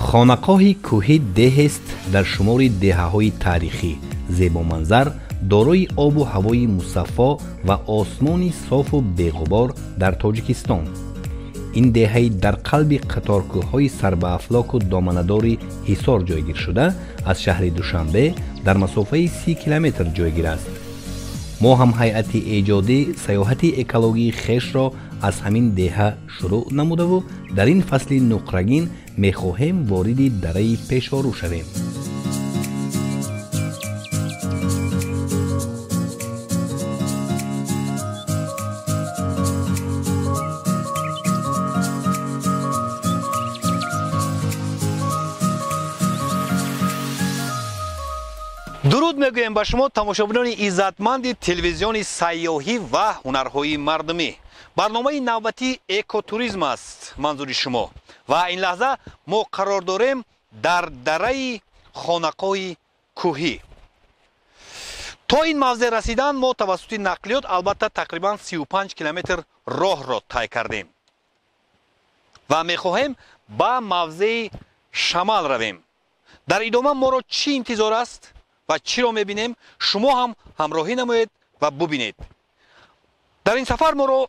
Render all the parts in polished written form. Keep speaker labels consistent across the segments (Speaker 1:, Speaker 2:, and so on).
Speaker 1: Хонақоҳи кӯҳӣ деҳест дар шумори деҳаҳои таърихӣ, зебоманзар, дорои обу ҳавои мусаффо ва осмони софу беғубор дар Тоҷикистон. Ин деҳаи дар қалби қаторкӯҳҳои сарбаафлоку доманадори Ҳисор ҷойгир шуда, аз шаҳри Душанбе дар масофаи 30 километр ҷойгир аст. Мо ҳам ҳайати эҷодӣ саёҳати экологии хешро аз ҳамин деҳа шурӯъ намудаву дар ин фасли нуқрагин мехоҳем вориди дараи пешорӯ шавем.
Speaker 2: Дуруд мегӯем ба шумо, тамошобинони иззатманди телевизиони сайёҳӣ ва ҳунарҳои мардумӣ. Барномаи навбатии экотуризм аст манзури шумо ва ин лаҳза мо қарор дорем дар дараи Хонақоҳи кӯҳӣ. То ин мавзеъ расидан мо тавассути нақлиёт албатта тақрибан 35 километр роҳро тай кардем ва мехоҳем ба мавзеи Шамал равем. Дар идома моро чӣ интизор аст ва чиро мебинем, шумо ҳам ҳамроҳӣ намоед ва бубинед. Дар ин сафар моро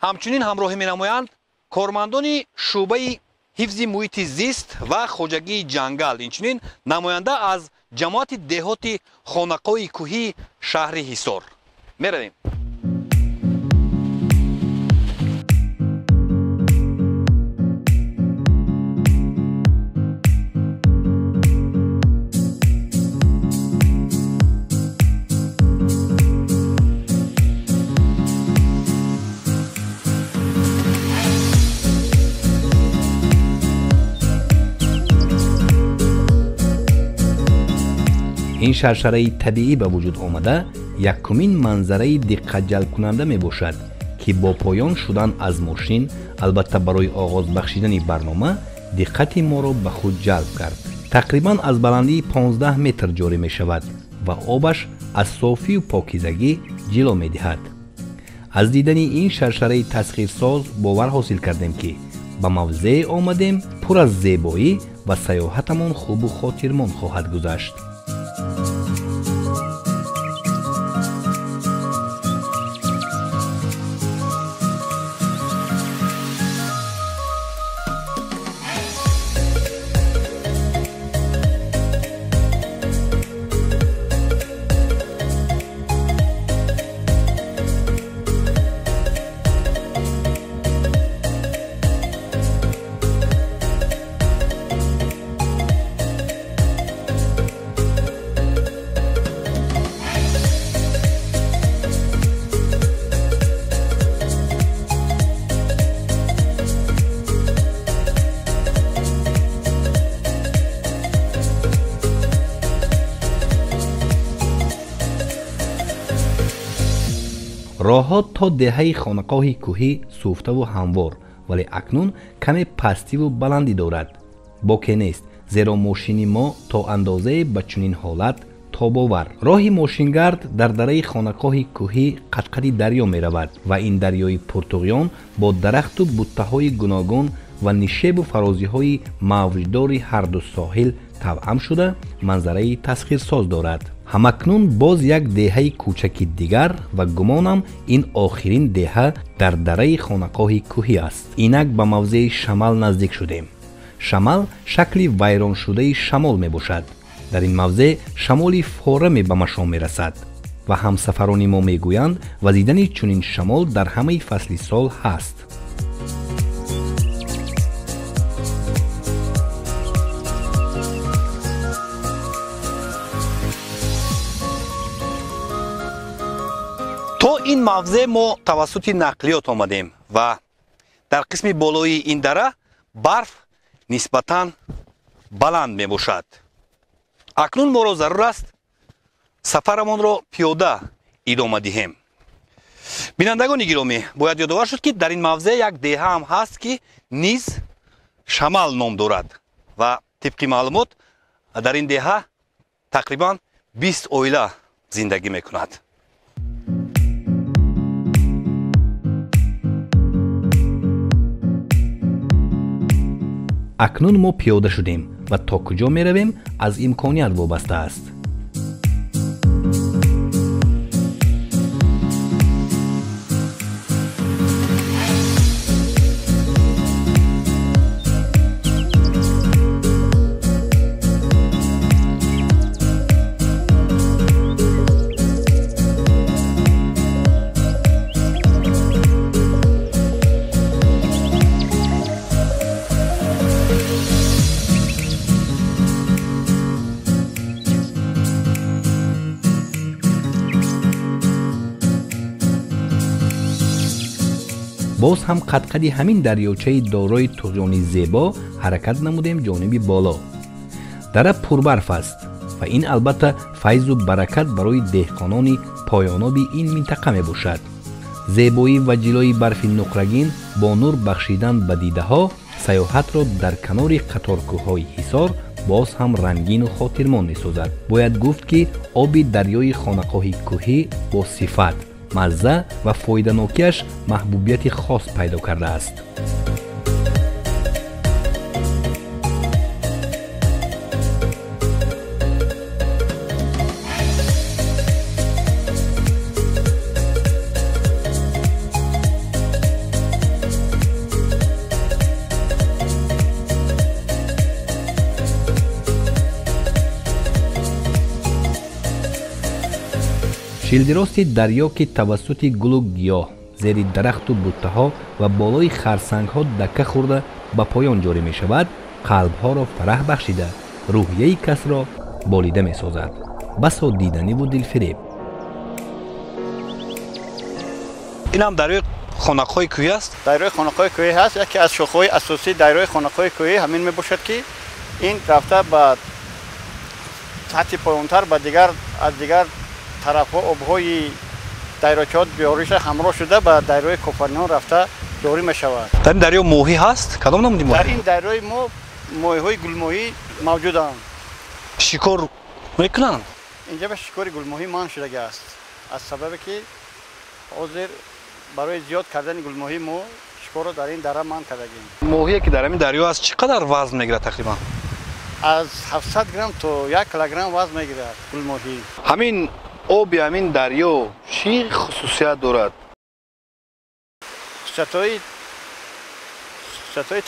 Speaker 2: ҳамчунин ҳамроҳӣ менамоянд кормандони шӯъбаи ҳифзи муҳити зист ва хоҷагии ҷангал, инчунин намоянда аз ҷамоати деҳоти Хонақоҳи кӯҳии шаҳри Ҳисор. Меравем.
Speaker 1: Ин шаршараи табиӣ ба вуҷуд омада якумин манзараи диққатҷалбкунанда мебошад, ки бо поён шудан аз мошин, албатта барои оғоз бахшидани барнома, диққати моро ба худ ҷалб кард. Тақрибан аз баландии 15 метр ҷорӣ мешавад ва обаш аз софию покизагӣ ҷило медиҳад. Аз дидани ин шаршараи тасхирсоз бовар ҳосил кардем, ки ба мавзеъ омадем пур аз зебоӣ ва саёҳатамон хубу хотирмон хоҳад гузашт. Роҳҳо то деҳаи Хонақоҳи кӯҳӣ суфтаву ҳамвор, вале акнун каме пастиву баландӣ дорад. Боке нест, зеро мошини мо то андозае ба чунин ҳолат тобовар. Роҳи мошингард дар дараи Хонақоҳи кӯҳӣ қадқади дарё меравад ва ин дарёи пуртуғён бо дарахту буттаҳои гуногун ва нишебу фарозиҳои мавҷдори ҳарду соҳил тавъам шуда манзараи тасхирсоз дорад. Ҳамакнун боз як деҳаи кӯчаки дигар ва гумонам ин охирин деҳа дар дараи Хонақоҳи кӯҳӣ аст. Инак ба мавзеи Шамал наздик шудем. Шамал шакли вайроншудаи шамол мебошад. Дар ин мавзеъ шамоли фораме ба машом мерасад ва ҳамсафарони мо мегӯянд, вазидани чунин шамол дар ҳамаи фасли сол ҳаст.
Speaker 2: То ин мавзеъ мо тавассути нақлиёт омадем ва дар қисми болои ин дара барф нисбатан баланд мебошад. Акнун моро зарур аст сафарамонро пиёда идома диҳем. Бинандагони гиромӣ, бояд ёдовар шуд, ки дар ин мавзеъ як деҳа ҳам ҳаст, ки низ Шамал ном дорад ва тибқи маълумот дар ин деҳа тақрибан 20 оила зиндагӣ мекунад.
Speaker 1: Акнун мо пиёда шудем ва то куҷо меравем аз имконият вобаста аст. Боз ҳам қадқади ҳамин дарёчаи дорои туғёни зебо ҳаракат намудем ҷониби боло. Дара пурбарф аст ва ин албатта файзу баракат барои деҳқонони поёноби ин минтақа мебошад. Зебоӣ ва ҷилои барфи нуқрагин бо нур бахшидан ба дидаҳо саёҳатро дар канори қаторкӯҳҳои Ҳисор боз ҳам рангину хотирмон месозад. Бояд гуфт, ки оби дарёи хонақоҳи кӯҳӣ бо сифат, мазза ва фоиданокиаш маҳбубияти хос пайдо кардааст. Шилдирости дарё, ки тавассути гулу гиёҳ, зери дарахту буттаҳо ва болои харсангҳо дакка хӯрда ба поён ҷорӣ мешавад, қалбҳоро фараҳ бахшида, рӯҳияи касро болида месозад. Басо диданиву дилфиреб.
Speaker 2: Инам дарёи хонақҳои кӯҳӣ аст?
Speaker 3: Дарёи хонақҳои кӯҳӣ ҳаст. Яке аз шохҳои асосии дарёи хонақҳои кӯҳӣ ҳамин мебошад, ки ин рафта ба сатҳи поёнтар ба дигар аз дигар тарафҳо обҳои дарёчаҳо биёриша ҳамроҳ шуда ба дарёи Кофарниҳон рафта ҷорӣ мешавад.
Speaker 2: Дар ин дарё моҳӣ ҳаст? Кадом намуди моҳӣ?
Speaker 3: Дар ин дарёи мо моҳиҳои гулмоҳӣ мавҷуданд.
Speaker 2: Шикор мекунанд?
Speaker 3: Инҷа ба шикори гулмоҳӣ манъ шудагӣ аст, аз сабабе ки ҳозир барои зиёд кардани гулмоҳӣ мо шикорро дар ин дара манъ кардагем.
Speaker 2: Моҳие ки дар ҳамин дарё аст чӣ қадар вазн мегирад тақрибан?
Speaker 3: Аз 700 грамм то 1 килограмм вазн мегирад гулмоҳӣ.
Speaker 2: Ҳамин оби ҳамин дарё чӣ хусусият дорад?
Speaker 3: Хусусиятҳои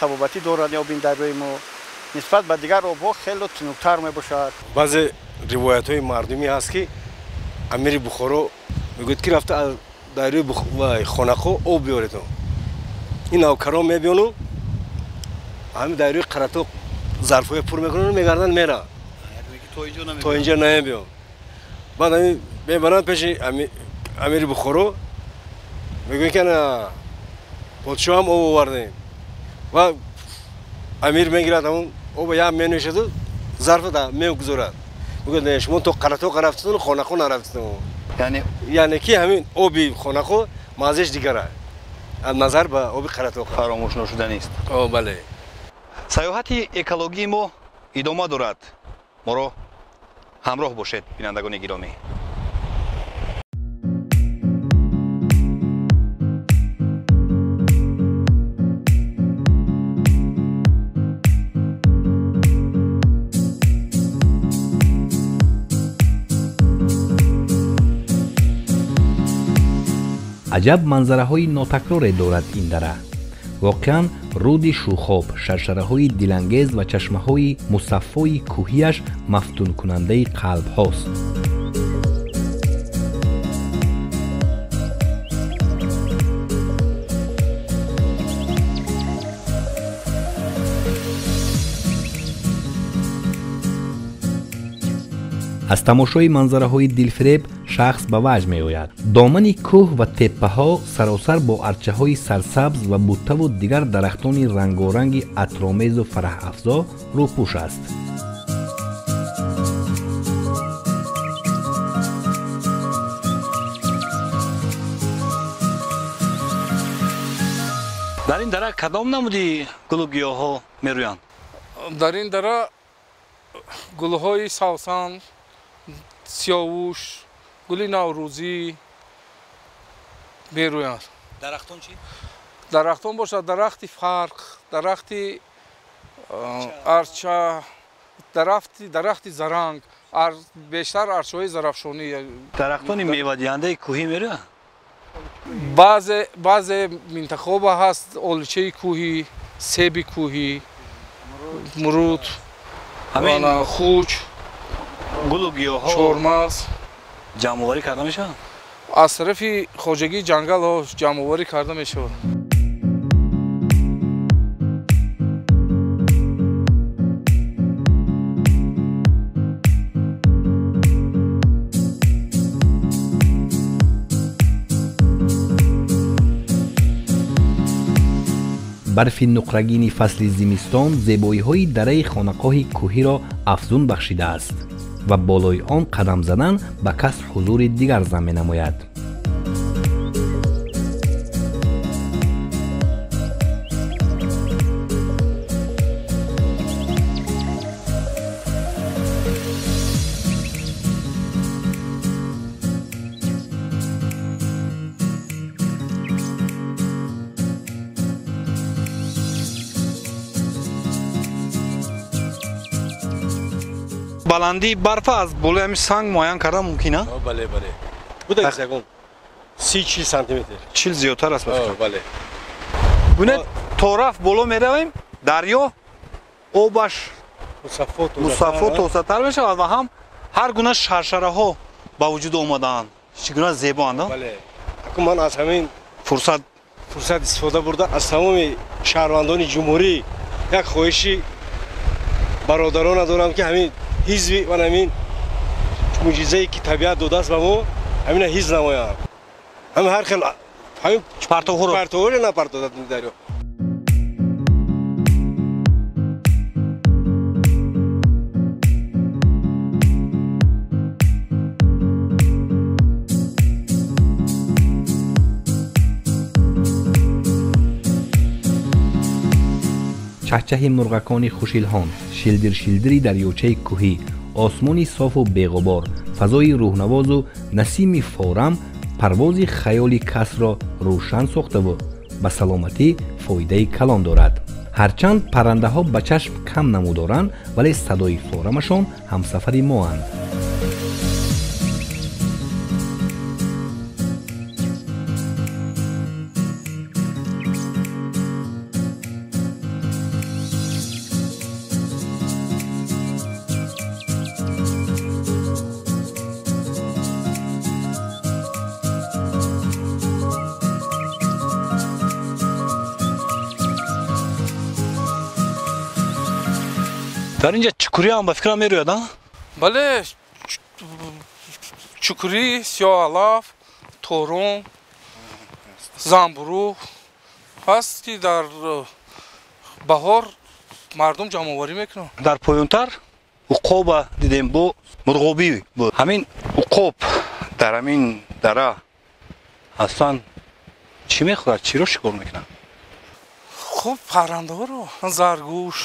Speaker 3: табобатӣ дорад оби ин дарёи мо. Нисбат ба дигар обҳо хеле тунуктар мебошад.
Speaker 4: Баъзе ривоятҳои мардумӣ ҳаст, ки амири Бухоро мегӯяд, ки рафта аз дарёи Хонақо об биёред. Ин навкарон мебиёну ҳамин дарёи Қаратоқ зарфҳоя пур мекунану мегарданд, мераванд. То инҷа намебиён. Баъд мебаранд пеши амири Бухоро, мегӯянд, ки ана подшоҳам об овардем. Ва амир мегирад ҳамон оба як менӯшаду зарфа мегузорад. Мегӯяд, не, шумо то Қаратоқ рафтитон, Хонақо нарафтитон. Яъне ки ҳамин оби Хонақо маззааш дигар аст аз назар ба оби Қаратоқ.
Speaker 2: Фаромӯш нашуданист.
Speaker 4: Бале.
Speaker 2: Саёҳати экологии мо идома дорад. Моро ҳамроҳ бошед, бинандагони гиромӣ.
Speaker 1: Аҷаб манзараҳои нотакроре дорад ин дара. Воқеан руди Шӯхоб, шаршараҳои дилангез ва чашмаҳои мусаффои кӯҳияш мафтункунандаи қалбҳост. Аз тамошои манзараҳои дилфиреб шахс ба ваҷд меояд. Домани кӯҳ ва теппаҳо саросар бо арчаҳои сарсабз ва буттаву дигар дарахтони рангоранги атромезу фараҳафзо рӯпӯш аст.
Speaker 2: Дар ин дара кадом намуди гулу гиёҳҳо мерӯянд?
Speaker 5: Дар ин дара гулҳои савсан, сиёвуш, гули наврӯзӣ мерӯянд.
Speaker 2: Дарахтон чӣ?
Speaker 5: Дарахтон бошад дарахти фарқ, дарахти Арча, дарахти заранг, бештар арчаҳои зарафшонӣ.
Speaker 2: Дарахтони мевадиҳандаи кӯҳӣ мерӯянд?
Speaker 5: Баъзе минтақаҳо ҳаст олучаи кӯҳӣ, себи кӯҳӣ, муруд, хуч,
Speaker 2: гулу гиёҳҳо
Speaker 5: чормағз
Speaker 2: ҷамъоварӣ карда мешаванд?
Speaker 5: Аз тарафи хоҷагии ҷангалҳо ҷамъоварӣ карда мешавад.
Speaker 1: Барфи нуқрагини фасли зимистон зебоиҳои дараи хонақоҳи кӯҳиро афзун бахшидааст ва болои он қадам задан ба кас ҳузури дигар зам менамояд.
Speaker 2: Баландии барфа аз болои ҳамин санг муайян кардан мумкин, а?
Speaker 4: Бале, бале. Буда ягон 30-40 сантиметр.
Speaker 2: 40 зиёдтар аст, ба фикрам.
Speaker 4: Бале.
Speaker 2: Бинед, то рафт боло меравем, дарё обаш мусаффо тозатар мешавад ва ҳам ҳар гуна шаршараҳо ба вуҷуд омадаанд. Чӣ гуна зебоанд, а?
Speaker 4: Бале. Акун ман аз ҳамин
Speaker 2: фурсат
Speaker 4: истифода бурда аз тамоми шаҳрвандони ҷумҳурӣ як хоҳиши бародарона дорам, ки ҳамин ҳизби ва ҳамин муъҷизае ки табиат додааст ба мо, ҳамина ҳизб намоянд. Ҳамин ҳар хел ҳамин партовҳоро напартозад дарё.
Speaker 1: Чаҳчаҳи мурғакони хушилҳон, шилдиршилдири дарёчаи кӯҳӣ, осмони софу беғубор, фазои рӯҳнавозу насими форам парвози хаёли касро рӯшан сохтаву ба саломатӣ фоидаи калон дорад. Ҳарчанд паррандаҳо ба чашм кам намудоранд, вале садои форамашон ҳамсафари моанд.
Speaker 2: Дар инҷа чукурӣ ҳам ба фикрам мерӯяд, а?
Speaker 5: Бале, чукурӣ, сиёҳалаф, торон, замбуруғ ҳаст, ки дар баҳор мардум ҷамъоварӣ мекунанд.
Speaker 2: Дар поёнтар уқоба дидем, бо мурғобӣ буд. Ҳамин уқоб дар ҳамин дара аслан чӣ мехӯрад, чиро шикор мекунад?
Speaker 5: Хуб, паррандаҳоро, заргӯш.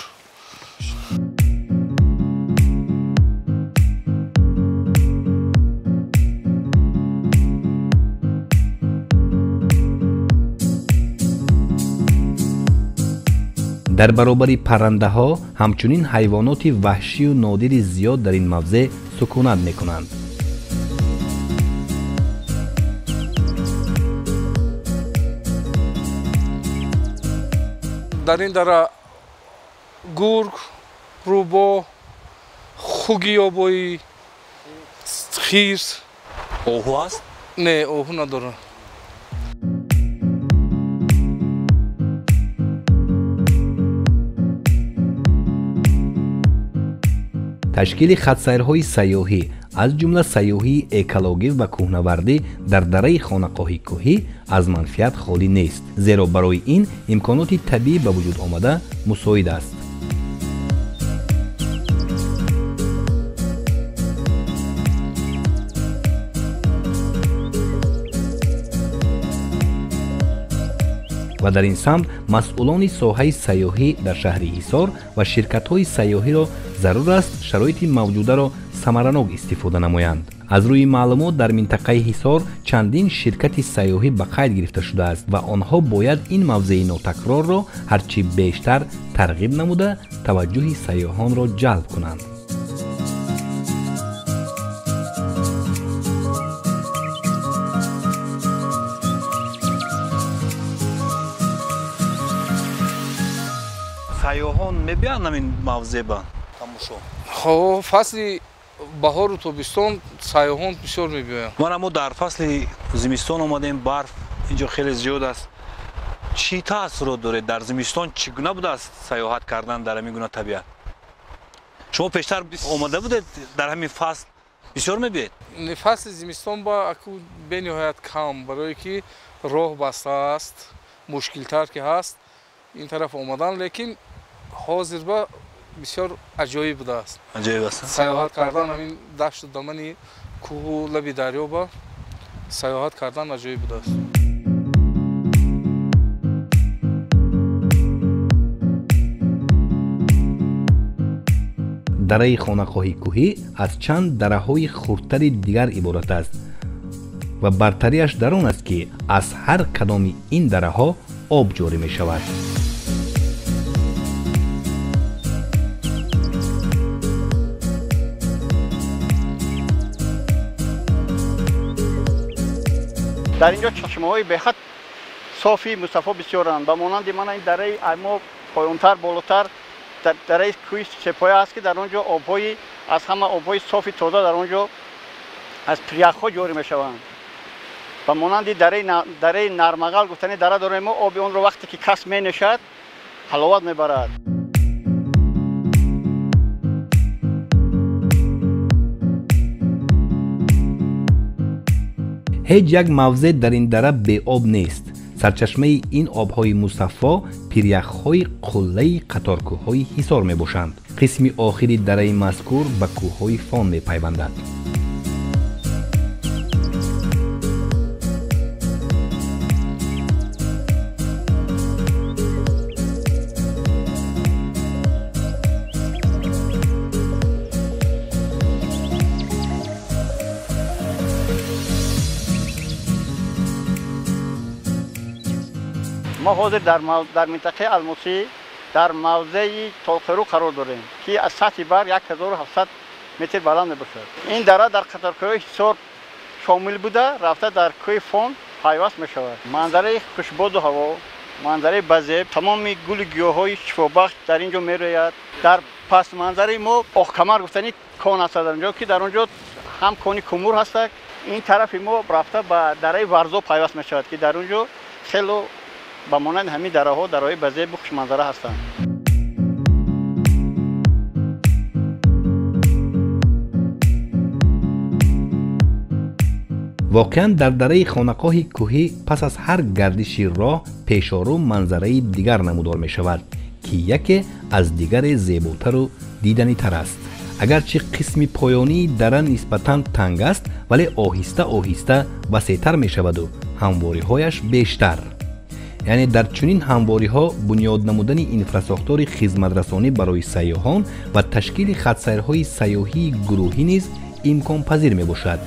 Speaker 1: Дар баробари паррандаҳо ҳамчунин ҳайвоноти ваҳшию нодири зиёд дар ин мавзеъ сукунат мекунанд.
Speaker 5: Дар ин дара гург, рӯбоҳ, хуги ёбоӣ, хирс.
Speaker 2: Оҳу аст?
Speaker 5: Не, оҳу надорад.
Speaker 1: Ташкили хатсайрҳои сайёҳӣ, аз ҷумла сайёҳии экологӣ ва кӯҳнавардӣ дар дараи хонақоҳи кӯҳӣ аз манфиат холӣ нест, зеро барои ин имконоти табиӣ ба вуҷуд омада мусоид аст. Ва дар ин самт масъулони соҳаи сайёҳӣ дар шаҳри Ҳисор ва ширкатҳои сайёҳиро зарур аст шароити мавҷударо самаранок истифода намоянд. Аз рӯи маълумот дар минтақаи Ҳисор чандин ширкати сайёҳӣ ба қайд гирифта шудааст ва онҳо бояд ин мавзеи нотакрорро ҳарчи бештар тарғиб намуда таваҷҷӯҳи сайёҳонро ҷалб кунанд.
Speaker 2: Сайёҳон мебиёянд ҳамин мавзеъ ба тамошо?
Speaker 5: Хо, фасли баҳору тобистон сайёҳон бисёр мебиёянд.
Speaker 2: Мана мо дар фасли зимистон омадем, барф инҷо хеле зиёд аст. Чӣ таассурот доред дар зимистон? Чӣ гуна будааст сайёҳат кардан дар ҳамин гуна табиат? Шумо пештар омада будед дар ҳамин фасл? Бисёр мебиёед?
Speaker 5: Фасли зимистон ба аку бениҳоят кам, барое ки роҳ баста аст, мушкилтар ки ҳаст ин тараф омадан, лекин ҳозир ба бисёр аҷоиб будааст.
Speaker 2: Аҷоиб аст.
Speaker 5: Сайёҳат кардан ҳамин дашту дамани кӯҳу лаби дарё ба сайёҳат кардан аҷоиб будааст.
Speaker 1: Дараи хонақоҳи кӯҳӣ аз чанд дараҳои хурдтари дигар иборат аст ва бартариаш дар он аст, ки аз ҳар кадоми ин дараҳо об ҷорӣ мешавад.
Speaker 3: Дар инҷо чашмаҳои беҳад софи мусаффо бисёранд. Ба монанди мана ин дараи мо поёнтар болотар дараи кӯҳи Сепоя аст, ки дар он ҷо обҳои аз ҳама обҳои софи тоза дар он ҷо аз пиряхҳо ҷорӣ мешаванд. Ба монанди дараи Нармағал гуфтани дара дорем мо, оби онро вақте ки кас менӯшад ҳаловат мебарад.
Speaker 1: Ҳеҷ як мавзеъ дар ин дара беоб нест. Сарчашмаи ин обҳои мусаффо пиряхҳои қуллаи қаторкӯҳҳои Ҳисор мебошанд. Қисми охири дараи мазкур ба кӯҳҳои Фон мепайвандад.
Speaker 3: Мо ҳозир дар минтақаи Алмосӣ дар мавзеи Толқеру қарор дорем, ки аз сатҳи баҳр 1700 метр баланд мебошад. Ин дара дар қаторкӯҳҳои Ҳисор шомил буда, рафта дар кӯҳи Фон пайваст мешавад. Манзараи хушбоду ҳаво, манзараи базеб, тамоми гулу гиёҳҳои шифобахш дар ин ҷо мерӯяд. Дар пасманзараи мо Оқкамар гуфтани кон аст дар он ҷо, ки дар он ҷо ҳам кони кумур ҳастак. Ин тарафи мо рафта ба дараи Варзо пайваст мешавад, ки дар он ҷо хело ба монанди ҳамин дараҳо дараҳои базебу хушманзара ҳастанд.
Speaker 1: Воқеан дар дараи хонақоҳи кӯҳӣ пас аз ҳар гардиши роҳ пешору манзараи дигар намудор мешавад, ки яке аз дигаре зеботару диданитар аст. Агарчи қисми поёнии дара нисбатан танг аст, вале оҳиста оҳиста васеътар мешаваду ҳамвориҳояш бештар. Яъне дар чунин ҳамвориҳо бунёд намудани инфрасохтори хизматрасонӣ барои сайёҳон ва ташкили хатсайрҳои сайёҳии гурӯҳӣ низ имконпазир мебошад.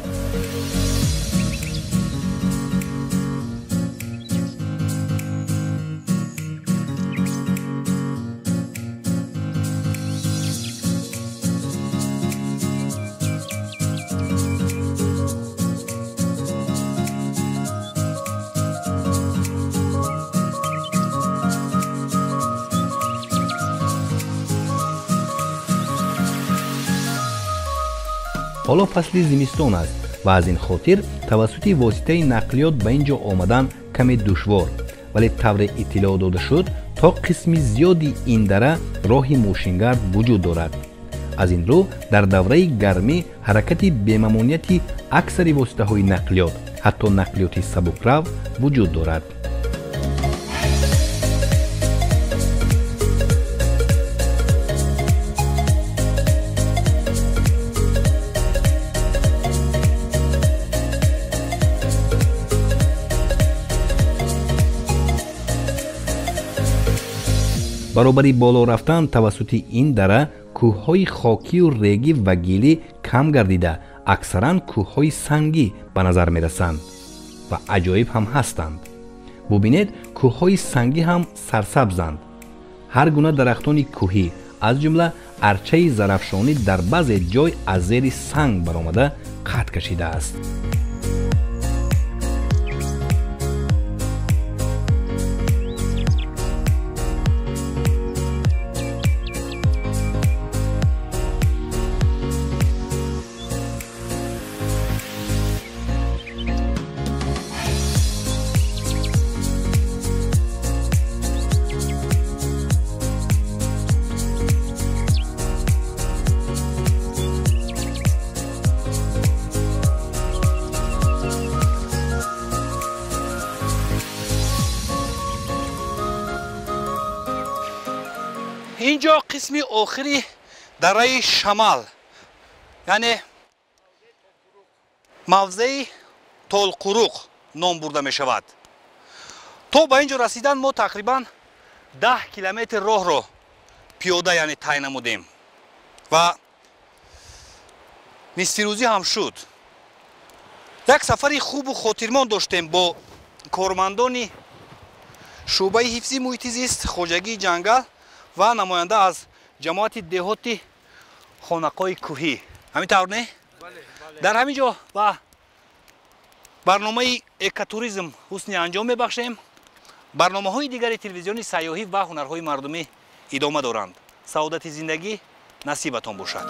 Speaker 1: Ҳоло фасли зимистон аст ва аз ин хотир тавассути воситаи нақлиёт ба ин ҷо омадан каме душвор, вале тавре иттилоъ дода шуд, то қисми зиёди ин дара роҳи мошингард вуҷуд дорад. Аз ин рӯ дар давраи гармӣ ҳаракати бемамонияти аксари воситаҳои нақлиёт, ҳатто нақлиёти сабукрав вуҷуд дорад. Баробари боло рафтан тавассути ин дара кӯҳҳои хокию регӣ ва гилӣ кам гардида, Аксаран кӯҳҳои сангӣ ба назар мерасанд ва аҷоиб ҳам ҳастанд. Бубинед, кӯҳҳои сангӣ ҳам сарсабзанд. Ҳар гуна дарахтони кӯҳӣ, аз ҷумла арчаи зарафшонӣ, дар баъзе ҷой аз зери санг баромада қад кашидааст.
Speaker 2: Инҷо қисми охири дараи Шамал, яъне мавзеи Толқуруқ ном бурда мешавад. То ба ин ҷо расидан мо тақрибан 10 километр роҳро пиёда, яъне тай намудем ва нисфирӯзӣ ҳам шуд. Як сафари хубу хотирмон доштем бо кормандони шӯъбаи ҳифзи муҳити зист, хоҷагии ҷангал ва намоянда аз ҷамоати деҳоти хонақои кӯҳӣ. Ҳамин тавр не? Дар ҳамин ҷо ба барномаи экотуризм ҳусни анҷом мебахшем. Барномаҳои дигари телевизиони сайёҳӣ ва ҳунарҳои мардумӣ идома доранд. Саодати зиндагӣ насибатон бошад.